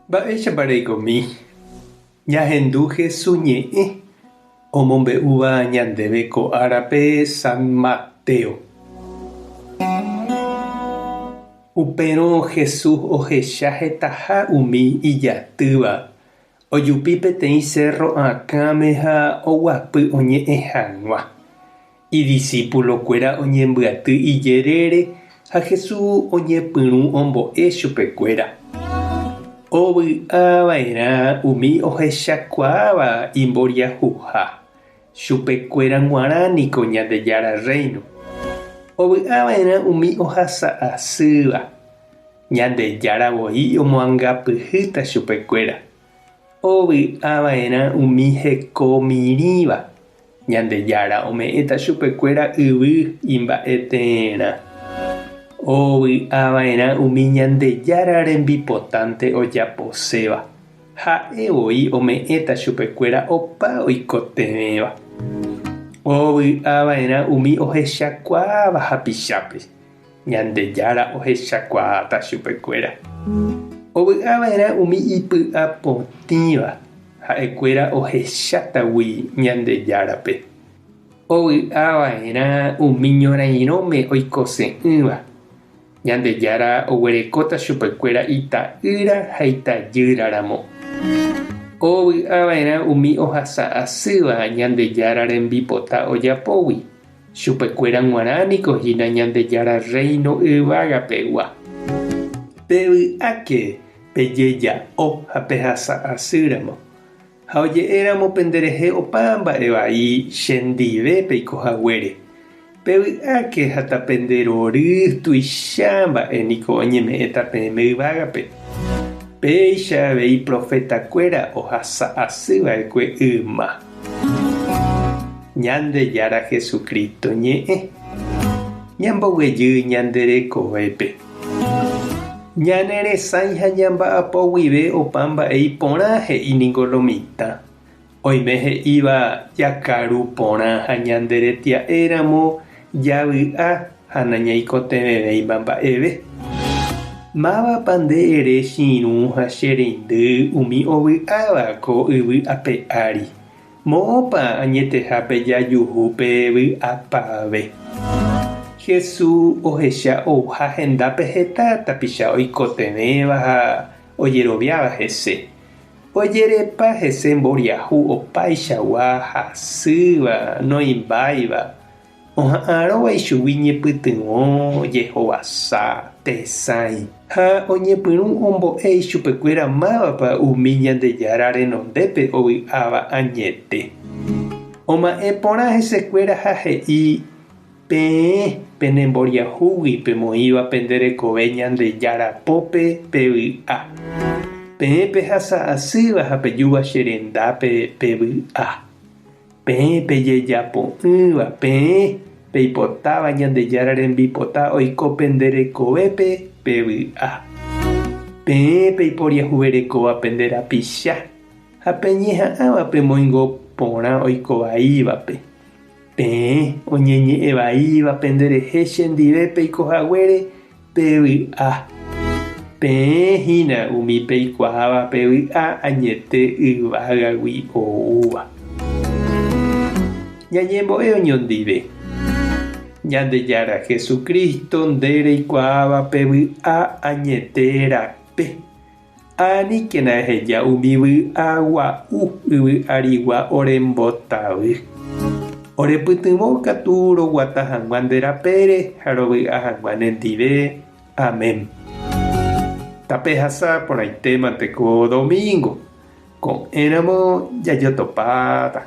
Mba'éichapa reikomi? Ñahendu Hesu ñe'ẽ omombe'úva ñandéve ko árape San Mateo. Upérõ Jesús ohecha hetaha umi ijatýva, ojupi peteĩ sérro akãme ha oguapy oñe'ẽ hag̃ua. Idisípulokuéra oñembyaty ijerére ha Jesús oñepyrũ ombo'e chupekuéra. Ovy'a va'erã umi ohechakuaáva imboriahuha, chupekuéra g̃uarã niko Ñandejára Rréino. Ovy'a va'erã umi ohasa asýva, Ñandejára voi omoangapyhýta chupekuéra. Ovy'a va'erã umi heko mirĩva, Ñandejára ome'ẽta chupekuéra yvy imba'eteerã. Ovy'a va'erã umi Ñandejára rembipotánte ojaposéva, ha'e voi ome'ẽta chupekuéra opa oikotevẽva. Ovy'a va'erã umi ohechakuaáva hapichápe, Ñandejára ohechakuaáta chupekuéra. Ovy'a va'erã umi ipy'a potĩva, ha'ekuéra ohechátagui Ñandejárape. Ovy'a va'erã umi ñorairõme oikose'ỹva, Ñandejára oguerekóta chupekuéra ita'ýra ha itajýra ramo. Ovy'a va'erã umi ohasa asýva Ñandejára rembipota ojapógui, Chupekuéra g̃uarã niko hína Ñandejára Rréino yvágapegua. Pevy'áke pejeja'o ha pehasa asýramo, ha oje'éramo penderehe opa mba'e vai chendive peiko haguére. Pevy'áke ha tapenderory tuicha mba'e niko oñeme'ẽta peẽme yvágape. Péicha avei profetakuéra ohasa asy va'ekue yma. Ñandejára Jesucristo ñe'ẽ. Ñamboguejy ñande rekovépe. Ñane resãi ha ñamba'apo guive opa mba'e iporã he'i ningo lo mitã. Oime he'íva jakaru porã ha ñande retia'éramo javy'a ha nañaikotevẽvéima mba'eve. Mávapa nde ere che irũ ha che reindy umi ovy'áva ko yvy ape ári? Moõpa añetehápe jajuhu pe vy'apave? Jesús ohecha ouha hendápe heta tapicha oikotevẽva ha ojeroviáva hese. Ojerepa hese mboriahu opaichagua hasýva, noĩmbáiva, Oha'arõva ichugui ñepytyvõ, jehovasa, tesãi. Ha oñepyrũ ombo'e ichupekuéra mávapa umi Ñandejára renondépe ovy'áva añete. Oma'ẽ porã hesekuéra ha he'i, Peẽ penemboriahúgui pemoĩva pende rekove Ñandejára pópe pevy'a. Peẽ pehasa asýva ha pejúva che rendápe pevy'a. Peẽ pejejapo'ỹva, peẽ peipotáva Ñandejára rembipota oiko pende rekovépe, pevy'a. Peẽ peiporiahuverekóva pende rapicha ha peñeha'ãva pemoingo porã oiko vaívape. Peẽ oñeñe'ẽ vaíva penderehe chendive peiko haguére, pevy'a. Peẽ hína umi peikuaáva pe vy'a añete yvágagui oúva. Ñañembo'e oñondive. Ñandejára Jesucristo, nde reikuaáva pe vy'a añete rape. Aníkena eheja umi vy'a gua'u yvy arigua orembotavy. Orepytyvõ katu roguata hag̃ua nde rapére ha rovy'a hag̃ua nendive. Amén. Tapehasa porãitémante ko domingo. Ko'ẽramo jajotopáta.